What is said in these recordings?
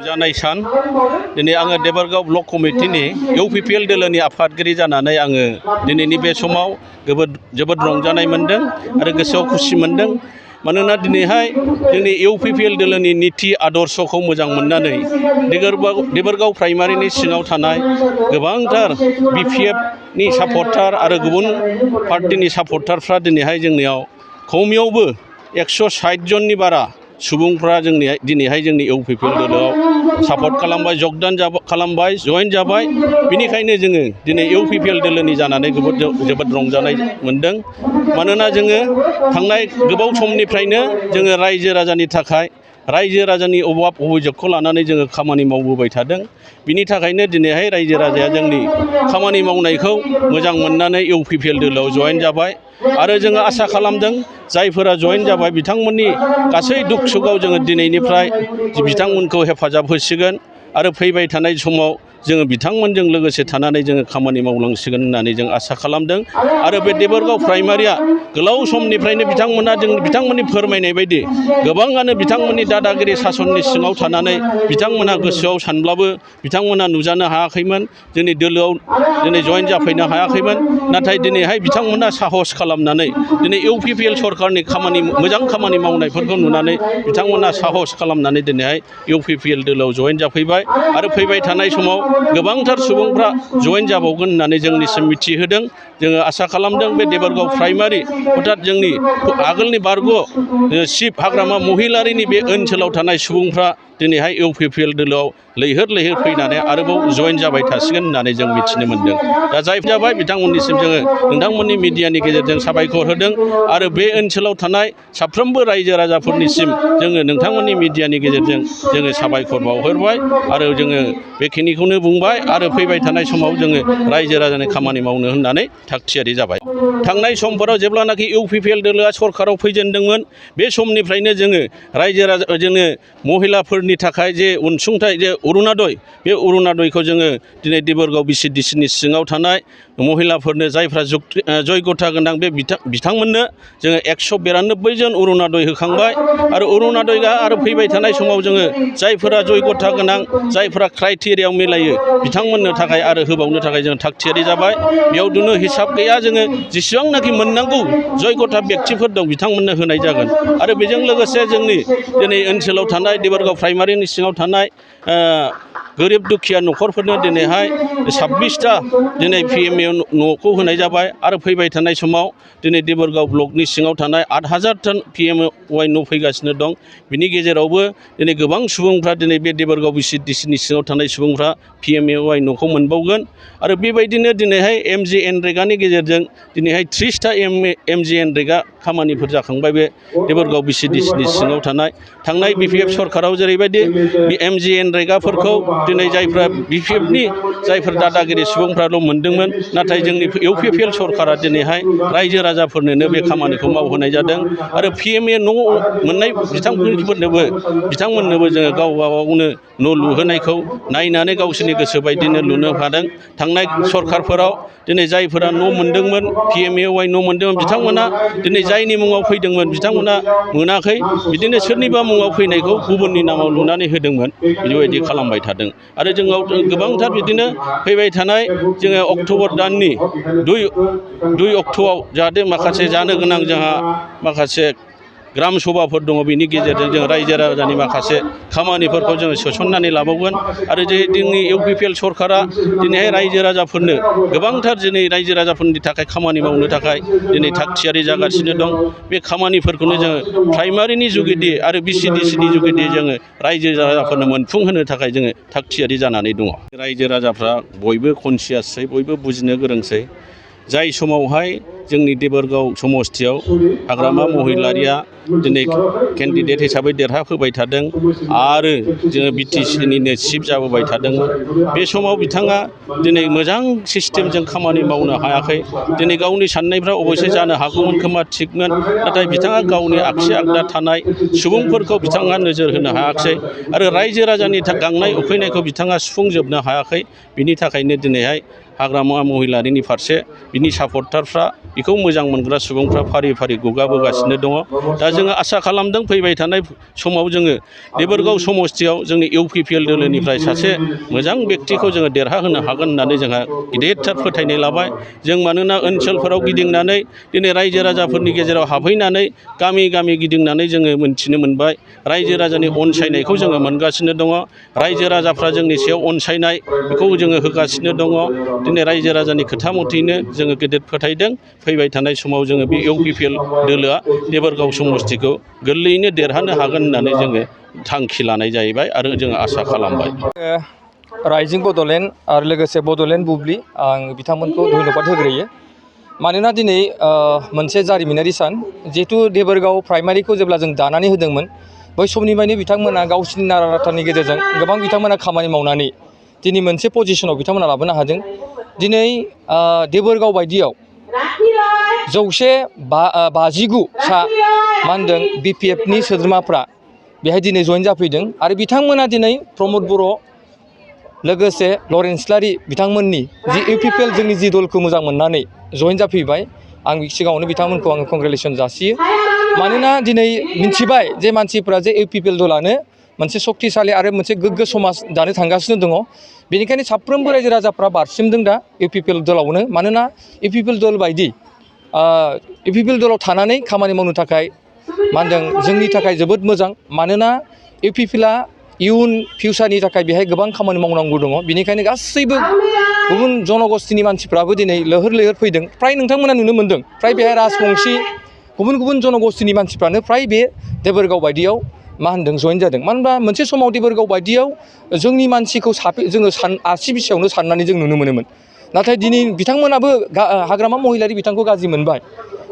जानाय सान दिनै आङो देबरगाव ब्लक कमिटिनि इउपिपिएल दोलोनि आफादगिरि जानानै आङो दिनैनि बे समाव जोबोद रंजानाय मोन्दों आरो गोसोआव खुसि मोन्दों। मानोना दिनैहाय जोंनि इउपिपिएल दोलोनि निति आदर्शखौ मोजां मोननानै देबरगाव प्राइमारिनि सिङाव थानाय गोबांथार बिपिएफनि सापर्टार आरो गुबुन पार्टिनि सापर्टारफ्रा दिनैहाय जोंनियाव खमैयावबो 160 जननि बारा सुबुंफ्रा दिनैहाय जोंनि इउपिपिएल दोलोआव सापर्ट खालामबाय, जगदान खालामबाय, जयेन जाबाय। बिनिखायनो जोङो दिनै इउपिपिएल दोलोनि जानानै जोबोद रंजानाय मोन्दों। मानोना जोङो थांनाय गोबाव समनिफ्रायनो जोङो रायजो राजानि थाखाय रायजो राजानि अभाब अभियोगखौ लानानै जोङो खामानि मावबोबाय थादों। बिनि थाखायनो दिनैहाय रायजो राजाया जोंनि खामानि मावनायखौ मोजां मोननानै इउपिपिएल दोलोआव जयेन जाबाय। आरो जोङो आसा खालामदों जायफोरा जयेन जाबाय बिथांमोननि गासै दुख सुखआव जोङो दिनैनिफ्राय बिथांमोनखौ हेफाजाब होसिगोन आरो फैबाय थानाय समाव जोङो बिथांमोनजों लोगोसे थानानै जोङो खामानि मावलांसिगोन होननानै जों आसा खालामदों। आरो बे देबरगाव प्राइमारिया गोलाव समनिफ्रायनो बिथांमोननि फोरमायनाय बायदि गोबाङानो बिथांमोननि दादागिरि सासननि सिङाव थानानै बिथांमोनहा गोसोआव सानब्लाबो बिथांमोनहा नुजानो हायाखैमोन, जोंनि दोलोआव दिनै जयेन जाफैनो हायाखैमोन। नाथाय दिनैहाय बिथांमोनहा साहस खालामनानै दिनै इउपिपिएल सरकारनि मोजां खामानि मावनायफोरखौ नुनानै बिथांमोनहा साहस खालामनानै दिनैहाय इउपिपिएल दोलोआव जयेन जाफैबाय। आरो फैबाय थानाय समाव गोबांथार सुबुंफ्रा जयेन जाबावगोन होननानै जोंनिसिम मिथिहोदों। जोङो आसा खालामदों बे देबरगाव प्राइमारि अर्थात जोंनि आगोलनि बारग' चिफ हाग्रामा महिलारिनि बे ओनसोलाव थानाय सुबुंफ्रा दिनैहाय इउपिपिएल दोलोआव लैहोर फैनानै आरोबाव जयेन जाबाय थासिगोन होननानै जों मिथिनो मोन्दों। दा जाय जाबाय बिथांमोननिसिम जोङो नोंथांमोननि मिडियानि गेजेरजों साबायखर होदों। आरो बे ओनसोलाव थानाय साफ्रोमबो रायजो राजाफोरनिसिम जोङो नोंथांमोननि मिडियानि गेजेरजों जोङो साबायखर बावहरबाय। आरो जोङो बेखिनिखौनो बुंबाय आरो फैबाय थानाय समाव जोङो रायजो राजानि खामानि मावनो होननानै थागथियारि जाबाय। थांनाय समफोराव जेब्लानाखि इउपिपिएल दोलोआ सरकाराव फैजेनदोंमोन बे समनिफ्रायनो जोङो जोङो महिलाफोरनि थाखाय जे अनसुंथाइ जे अरुणादय, बे अरुणादयखौ जोङो दिनै देबरगाव बिसिडिसिनि सिङाव थानाय महिलाफोरनो जायफ्रा जयगथा गोनां बे बिथांमोननो जोङो 192 जन अरुणादय होखांबाय। आरो अरुणादयआ आरो फैबाय थानाय समाव जोङो जायफोरा जयगथा गोनां, जायफोरा क्राइटेरियायाव मिलायो बिथांमोननो थाखाय आरो होबावनो थाखाय जों थागथियारि जाबाय। बेयाव खुनु हिसाब गैया, जोङो जेसेबांनाखि मोननांगौ जयगथा बेक्तिफोर दं बिथांमोननो होनाय जागोन। आरो बेजों लोगोसे जोंनि दिनै ओनसोलाव थानाय देबरगाव प्राइमारिनि सिङाव थानाय गोरिब दुखिया न'खरफोरनो दिनैहाय 26टा दिनै पिएमए न'खौ होनाय जाबाय। आरो फैबाय थानाय समाव दिनै देबरगाव ब्लकनि सिङाव थानाय 8000 पिएमए न' फैगासिनो दं। बिनि गेजेरावबो दिनै गोबां सुबुंफ्रा दिनै बे देबरगाव बिसिडिसिनि सिङाव थानाय सुबुंफ्रा पिएमए न'खौ मोनबावगोन। आरो बेबायदिनो दिनैहाय एमजिएनरेगानि गेजेरजों दिनैहाय 30टा एमजिएनरेगा खामानिफोर जाखांबाय बे देबरगाव बिसिडिसिनि सिङाव थानाय। थांनाय बिपिएफ सरकाराव जेरैबायदि एमजिएनरेगाफोरखौ दिनै जायफ्रा बिपिएफनि जायफोर दादागिरि सुबुंफ्राल' मोनदोंमोन, नाथाय जोंनि इउपिपिएल सरकारा दिनैहाय रायजो राजाफोरनोनो बे खामानिखौ मावहोनाय जादों। आरो पिएमए न' मोननाय बिथांमोननोबो जोङो गावबागावनो न' लुहोनायखौ नायनानै गावसोरनि गोसो बायदिनो लुनो हादों। थांनाय सरकारफोराव दिनै जायफोरा न' मोनदोंमोन, पिएमए न' मोनदोंमोन, बिथांमोना दिनै जायनि मुङाव फैदोंमोन बिथांमोना मोनाखै। बिदिनो सोरनिबा मुङाव फैनायखौ गुबुननि नामाव लुनानै होदोंमोन, बेबायदि खालामबाय थादों। आरो जोंनाव गोबांथार बिदिनो फैबाय थानाय जोङो अक्ट'बर दाननि 2 अक्ट'आव जाहाथे माखासे जानो गोनां जोंहा माखासे ग्राम सभाफोर दङ, बिनि गेजेरजों जों रायजो राजानि माखासे खामानिफोरखौ जोङो सोसननानै लाबावगोन। आरो जे जोंनि इउपिपिएल सरकारा दिनैहाय रायजो राजाफोरनो गोबांथार दिनै रायजो राजाफोरनि थाखाय खामानि मावनो थाखाय दिनै थागथियारि जागासिनो दं। बे खामानिफोरखौनो जोङो प्राइमारिनि जुगिदि आरो बिसिडिसिनि जुगिदि जोङो रायजो राजाफोरनो मोनफुंहोनो थाखाय जोङो थागथियारि जानानै दङ। रायजो राजाफ्रा बयबो कनसियासै, बयबो बुजिनो गोरोंसै। जाय समावहाय जोंनि देबरगाव समस्थियाव हाग्रामा महिलारिया दिनै केन्डिडेट हिसाबै देरहाफैबाय थादों आरो जोङो बिटिसिनिनो चिफ जाबोबाय थादोंमोन। बे समाव बिथाङा दिनै मोजां सिस्टेमजों खामानि मावनो हायाखै। दिनै गावनि साननायफ्रा अबयसे जानो हागौमोन खोमा थिगमोन, नाथाय बिथाङा गावनि आगसि आगदा थानाय सुबुंफोरखौ बिथाङा नोजोर होनो हायाखिसै आरो रायजो राजानि गांनाय उखैनायखौ बिथाङा सुफुंजोबनो हायाखै। बिनि थाखायनो दिनैहाय हाग्रामा महिलारिनि फारसे बिनि सापर्टारफ्रा, बेखौ मोजां मोनग्रा सुबुंफ्रा फारि फारि गुगाबोगासिनो दङ। दा जोङो आसा खालामदों फैबाय थानाय समाव जोङो देबोरगाव समस्तियाव जोंनि UPPL दोलोनिफ्राय सासे मोजां बेक्तिखौ जोङो देरहाहोनो हागोन होननानै जोंहा गिदिरथार फोथायनाय लाबाय जों मानोना ओनसोलफोराव गिदिंनानै दिनै रायजो राजाफोरनि गेजेराव हाबहैनानै गामि गामि गिदिंनानै जोङो मोनथिनो मोनबाय रायजो राजानि अनसायनायखौ जोङो मोनगासिनो दङ रायजो राजाफ्रा जोंनि सायाव अनसायनाय बेखौ जोङो होगासिनो दङ दिनै रायजो राजानि खोथा मथैनो जोङो गेदेर फोथायदों फैबाय थानाय समाव जोङो बे UPPL दोलोआ देबोरगाव समस्तिखौ गोरलैयैनो देरहानो हागोन होननानै जोङो थांखि लानाय जाहैबाय आरो जोङो आसा खालामबाय राइजिं बड'लेण्ड आरो लोगोसे बड'लेण्ड बुब्लि आं बिथांमोनखौ धन्यबाद होग्रोयो मानोना दिनै मोनसे जारिमिनारि सान जिहेतु देबोरगाव प्राइमारिखौ जेब्ला जों दानानै होदोंमोन बै समनिफ्रायनो बिथांमोना गावसिनि नारा नाथानि गेजेरजों गोबां बिथांमोना खामानि मावनानै दिनै मोनसे पजिशनाव बिथांमोना लाबोनो हादों दिनै देबोरगाव बायदियाव 152 सा मा होनदों BPFनि सोद्रोमाफ्रा बेहाय दिनै जइन जाफैदों आरो बिथांमोना दिनै प्रमद बर' लोगोसे लरेन्स इस्लारि बिथांमोननि जि UPPL जोंनि जि दलखौ मोजां मोननानै जइन जाफैबाय आं सिगाङावनो बिथांमोनखौ आङो कंग्रेचुलेसन जासियो मानोना दिनै मिन्थिबाय जे मानसिफ्रा जे UPPL दलानो मोनसे शक्तिशालि आरो मोनसे गोग्गो समाज दानो थांगासिनो दङ बेनिखायनो साफ्रोमबो रायजो राजाफ्रा बारसिमदों दा UPPL दलावनो मानोना UPPL दल बायदि UPPL दलाव थानानै खामानि मावनो थाखाय मा होनदों जोंनि थाखाय जोबोद मोजां मानोना UPPLआ इयुन फिउचारनि थाखाय बेहाय गोबां खामानि मावनांगौ दङ बेनिखायनो गासैबो गुबुन जनगोष्ठीनि मानसिफ्राबो दिनै लैहोर लैहोर फैदों फ्राय नोंथांमोना नुनो मोन्दों फ्राय बेहाय राजबंशी गुबुन गुबुन जनगोष्ठीनि मानसिफ्रानो फ्राय बे देबोरगाव बायदियाव मा होनदों जइन जादों मानो होनबा मोनसे समाव देबोरगाव बायदियाव जोंनि मानसिखौ जोङो आसि बिसियावनो साननानै जों नुनो मोनोमोन नाथाय दिनै बिथांमोनाबो हाग्रामा महिलारि बिथांखौ गाज्रि मोनबाय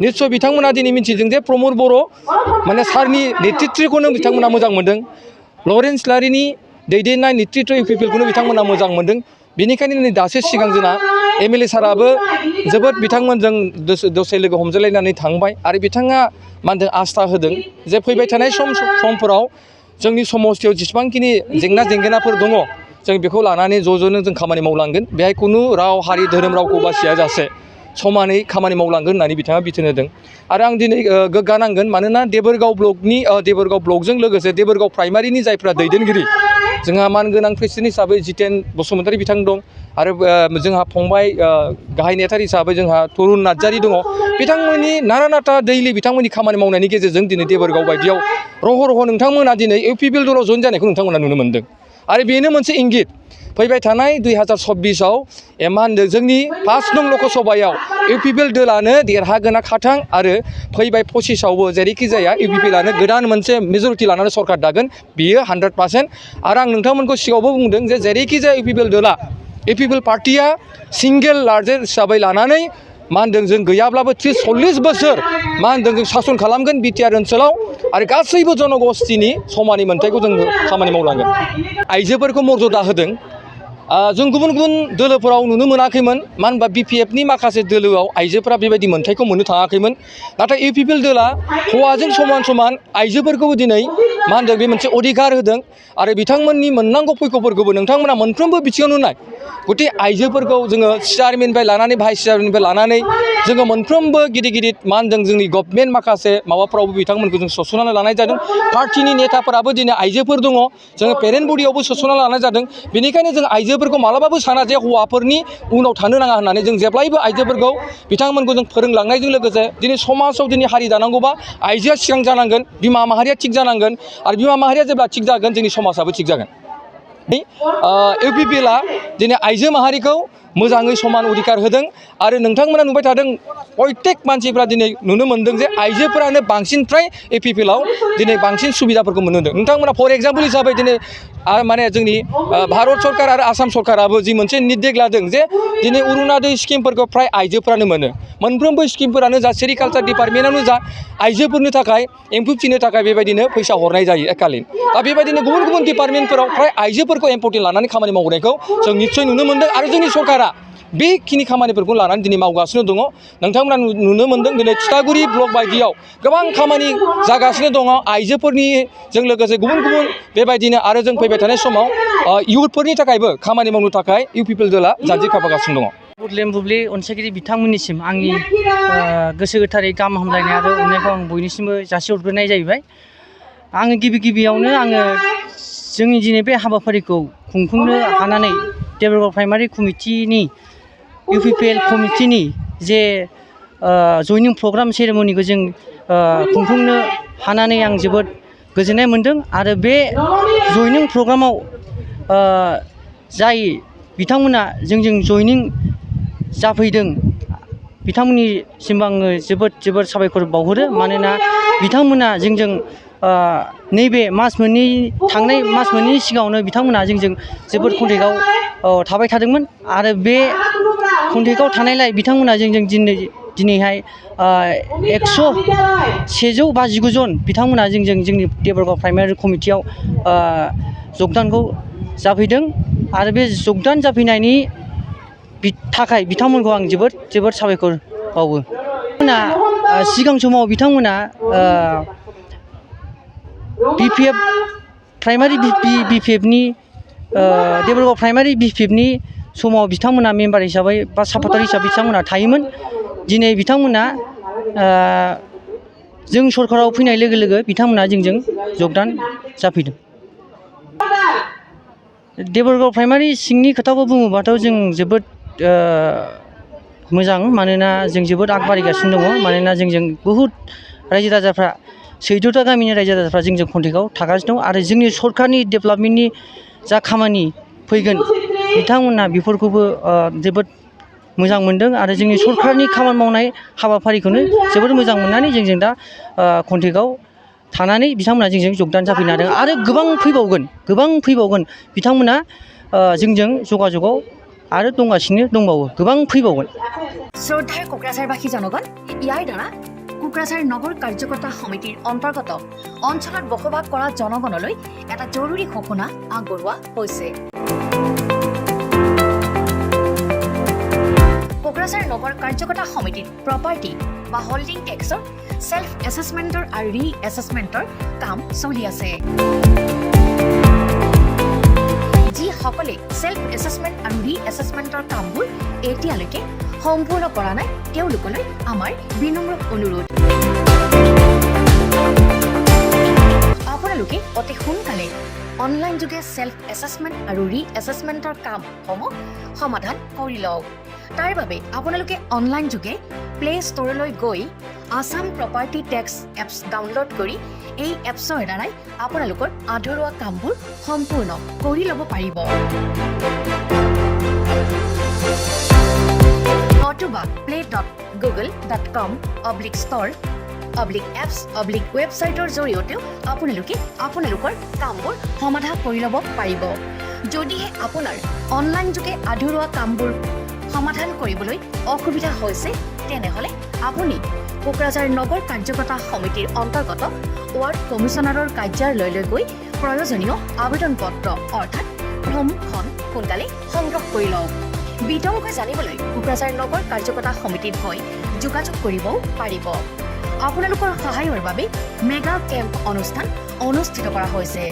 निस्सय बिथांमोना दिनै मिन्थिदों जे प्रमद बर' माने सारनि नेतृत्वखौनो बिथांमोना मोजां मोनदों लरेन्स इस्लारिनि दैदेननाय नेतृत्व UPPLखौनो बिथांमोना मोजां मोनदों बेनिखायनो नै दासो सिगां जोंना MLA साराबो जोबोद बिथांमोनजों दसे लोगो हमज्लायनानै थांबाय आरो बिथाङा मा होनदों आस्था होदों जे फैबाय थानाय समफोराव जोंनि समस्तियाव जेसेबांखिनि जेंना जेंगोनाफोर दङ जों बेखौ लानानै ज'ज'नो जों खामानि मावलांगोन बेहाय खुनु राव हारि धोरोम रावखौ बासियाजासे समानै खामानि मावलांगोन होननानै बिथाङा बिथोन होदों आरो आं दिनै गोग्गानांगोन मानोना देबोरगाव ब्लकजों लोगोसे देबोरगाव प्राइमारिनि जायफ्रा दैदेनगिरि जोंहा मानगोनां प्रेसिडेन्ट हिसाबै जितेन बसुमतारी बिथां दं आरो जोंहा फंबाय गाहाय नेहाथारि हिसाबै जोंहा तरुन नार्जारी दङ बिथांमोननि नारा नाथा दैलि बिथांमोननि खामानि मावनायनि गेजेरजों दिनै देबोरगाव बायदियाव रह' नोंथांमोना दिनै UPPL दलाव जइन जानायखौ नोंथांमोना नुनो मोन्दों आरो बेनो मोनसे इंगित फैबाय थानाय 2026आव मा होनदों जोंनि 5 नं लकसभायाव UPPL दोलानो देरहागोना खाथां आरो फैबाय 25आवबो जेरैखि जाया UPPLआनो गोदान मोनसे मेजरिटि लानानै सरकार दागोन बियो 100% आरो आं नोंथांमोनखौ सिगाङावबो बुंदों जे जेरैखि जाया UPPL दोला UPPL पार्टिया सिंगेल लार्जेस्ट हिसाबै लानानै मा होनदों जों गैयाब्लाबो 30-40 बोसोर मा होनदों जों सासन खालामगोन बिटिआर ओनसोलाव आरो गासैबो जनगोष्ठीनि समाननि मोनथायखौ जों खामानि मावलांगोन आइजोफोरखौ मर्यादा होदों जों गुबुन गुबुन दोलोफोराव नुनो मोनाखैमोन मानो होनबा BPFनि माखासे दोलोआव आइजोफोरा बेबायदि मोनथायखौ मोननो थाङाखैमोन नाथाय UPPL दोला हौवाजों समान आइजोफोरखौबो दिनै मा होनदों बे मोनसे अधिकार होदों आरो बिथांमोननि मोननांगौ फैगौफोरखौबो नोंथांमोना मोनफ्रोमबो बिथिङावनो नाय गथि आइजोफोरखौ जोङो चेयारमेननिफ्राय लानानै भाइस चेयारमेननिफ्राय लानानै जोङो मोनफ्रोमबो गिदिर मा होनदों जोंनि गभर्नमेन्ट माखासे माबाफोरावबो बिथांमोनखौ जों सोसननानै लानाय जादों पार्टिनि नेताफोराबो दिनै आइजोफोर दङ जोङो पेरेन्ट बडियावबो सोसनना लानाय जादों बेनिखायनो जों आइजोफोरखौ मालाबाबो साना जे हौवाफोरनि उनाव थानो नाङा होननानै जों जेब्लायबो आइजोफोरखौ बिथांमोनखौ जों फोरोंलांनायजों लोगोसे दिनै समाजाव दिनै हारि दानांगौबा आइजोआ सिगां जानांगोन बिमा माहारिया थिग जानांगोन आरो बिमा माहारिया जेब्ला थिग जागोन जोंनि समाजाबो थिग जागोन UPPLआ दिनै आइजो माहारिखौ मोजाङै समान अधिकार होदों आरो नोंथांमोना नुबाय थादों प्रत्येक मानसिफ्रा दिनै नुनो मोन्दों जे आइजोफोरानो बांसिन फ्राय UPPLआव दिनै बांसिन सुबिदाफोरखौ मोनदों नोंथांमोना फर एग्जाम्पल हिसाबै दिनै माने जोंनि भारत सरकार आरो आसाम सरकाराबो जि मोनसे निर्देश लादों जे दिनै अरुणोदय स्किमफोरखौ फ्राय आइजोफोरानो मोनो मोनफ्रोमबो स्किमफोरानो जा सेरिकालचार डिपार्टमेन्टआनो जा आइजोफोरनि थाखाय एम्फौ फिसिनो थाखाय बेबायदिनो फैसा हरनाय जायो एकालिन दा बेबायदिनो गुबुन गुबुन डिपार्टमेन्टफोराव फ्राय आइजोफोरखौ इम्परटेन्ट लानानै खामानि मावनायखौ जों निस्सय नुनो मोन्दों आरो जोंनि सरकारा बेखिनि खामानिफोरखौ लानानै दिनै मावगासिनो दङ नोंथांमोना नुनो मोन्दों दिनै थिथागुरि ब्लक बायदियाव गोबां खामानि जागासिनो दङ आइजोफोरनिजों लोगोसे गुबुन गुबुन बेबायदिनो आरो जों फैबाय थानाय समाव इयुथफोरनि थाखायबो खामानि मावनो थाखाय UPPL दोला जानजि खाफ्रागासिनो दङ बुरलेम बुब्लि अनसायगिरि बिथांमोननिसिम आंनि गोसो गोथारै गाहाम हामलायनाय आरो अननायखौ आं बयनिसिमबो जासिहरग्रोनाय जाहैबाय। आङो गिबियावनो जोंनि दिनै बे हाबाफारिखौ खुंफुंनो हानानै देबरगाव प्राइमारि कमिटिनि UPPL कमिटिनि जे जयनिं प्रग्राम सेरेमनिखौ जों खुंफुंनो हानानै आं जोबोद गोजोननाय मोन्दों आरो बे जयनिं प्रग्रामाव जाय बिथांमोना जोंजों जयनिं जाफैदों बिथांमोननिसिम आङो जोबोद साबायखर बावहरो। मानोना बिथांमोना जोंजों नैबे थांनाय मास मोननैनि सिगाङावनो बिथांमोना जोंजों जोबोद कन्टेक्टआव थाबाय थादोंमोन आरो बे कन्टेक्टआव थानायलाय बिथांमोना जोंजों दिनैहाय 159 जन बिथांमोना जोंनि देबरगाव प्राइमारि कमिटियाव जगदानखौ जाफैदों आरो बे जगदान जाफैनायनि थाखाय बिथांमोनखौ आं जोबोद साबायखर बावो। सिगां समाव बिथांमोना BPF प्राइमारि BPFनि देबरगाव प्राइमारि BPFनि समाव बिथांमोना मेम्बार हिसाबै बा सापर्टार हिसाबै बिथांमोना थायोमोन। दिनै बिथांमोना जों सरकाराव फैनाय लोगो लोगो बिथांमोना जोंजों जगदान जाफैदों। देबरगाव प्राइमारि सिंनि खोथाखौ बुङोबाथ' जों जोबोद मोजां, मानोना जों जोबोद आगबारिगासिनो दङ। मानोना जोंजों बहुद रायजो राजाफ्रा 14ता गामिनि रायजो राजाफ्रा जोंजों कन्टेक्टआव थागासिनो दं आरो जोंनि सरकारनि डेभेलपमेन्टनि जा खामानि फैगोन बिथांमोना बेफोरखौबो जोबोद मोजां मोनदों आरो जोंनि सरकारनि खामानि मावनाय हाबाफारिखौनो जोबोद मोजां मोननानै जोंजों दा कन्टेक्टआव थानानै बिथांमोना जोंजों जगदान जाफैनो हादों आरो गोबां फैबावगोन बिथांमोना जोंजों जगाजगआव आरो दंबावो गोबां फैबावगोन। শ্রদ্ধাৰ কোকৰাঝাৰবাসী জনগণ, ইয়াৰ দ্বাৰা কোকৰাঝাৰ নগৰ কাৰ্যকৰ্তা সমিতিৰ অন্তৰ্গত অঞ্চলত বসবাস কৰা জনগণলৈ এটা জৰুৰী ঘোষণা আগবঢ়োৱা হৈছে। কোকৰাঝাৰ নগৰ কাৰ্যকৰ্তা সমিতিৰ প্ৰপাৰ্টি বা হোল্ডিং টেক্সৰ সেল্ফ এছেছমেণ্টৰ আৰু ৰি এছেছমেণ্টৰ কাম চলি আছে। যিসকলে সেল্ফ এছেছমেণ্ট আৰু ৰি এছেছমেণ্টৰ কামবোৰ এতিয়ালৈকে সম্পূৰ্ণ কৰা নাই তেওঁলোকলৈ আমাৰ বিনম্ৰ অনুৰোধ। আপোনালোকে অতি সোনকালে অনলাইন যোগে সেল্ফ এছেছমেণ্ট আৰু ৰি এছেছমেণ্টৰ কামসমূহ সমাধান কৰি লওক। তাৰ বাবে আপোনালোকে অনলাইন যোগে প্লে ষ্ট'ৰলৈ গৈ Assam property tax apps download কৰি এই এপছৰ দ্বাৰাই আপোনালোকৰ আধৰুৱা কামবোৰ সম্পূৰ্ণ কৰি ল'ব পাৰিব। নতুবা play.google.com/store/apps/ৱেবছাইটৰ জৰিয়তেও আপোনালোকে আপোনালোকৰ কামবোৰ সমাধান কৰি ল'ব পাৰিব। যদিহে আপোনাৰ অনলাইন যোগে আধৰুৱা কামবোৰ সমাধান কৰিবলৈ অসুবিধা হৈছে তেনেহ'লে আপুনি কোকৰাঝাৰ নগৰ কাৰ্যকৰ্তা সমিতিৰ অন্তৰ্গত ৱাৰ্ড কমিছনাৰৰ কাৰ্যালয়লৈ গৈ প্ৰয়োজনীয় আবেদন পত্ৰ অৰ্থাৎ ফৰ্মখন সোনকালে সংগ্ৰহ কৰি লওক। বিতংকৈ জানিবলৈ কোকৰাঝাৰ নগৰ কাৰ্যকৰ্তা সমিতিত গৈ যোগাযোগ কৰিবও পাৰিব। আপোনালোকৰ সহায়ৰ বাবে মেগা কেম্প অনুষ্ঠান অনুষ্ঠিত কৰা হৈছে।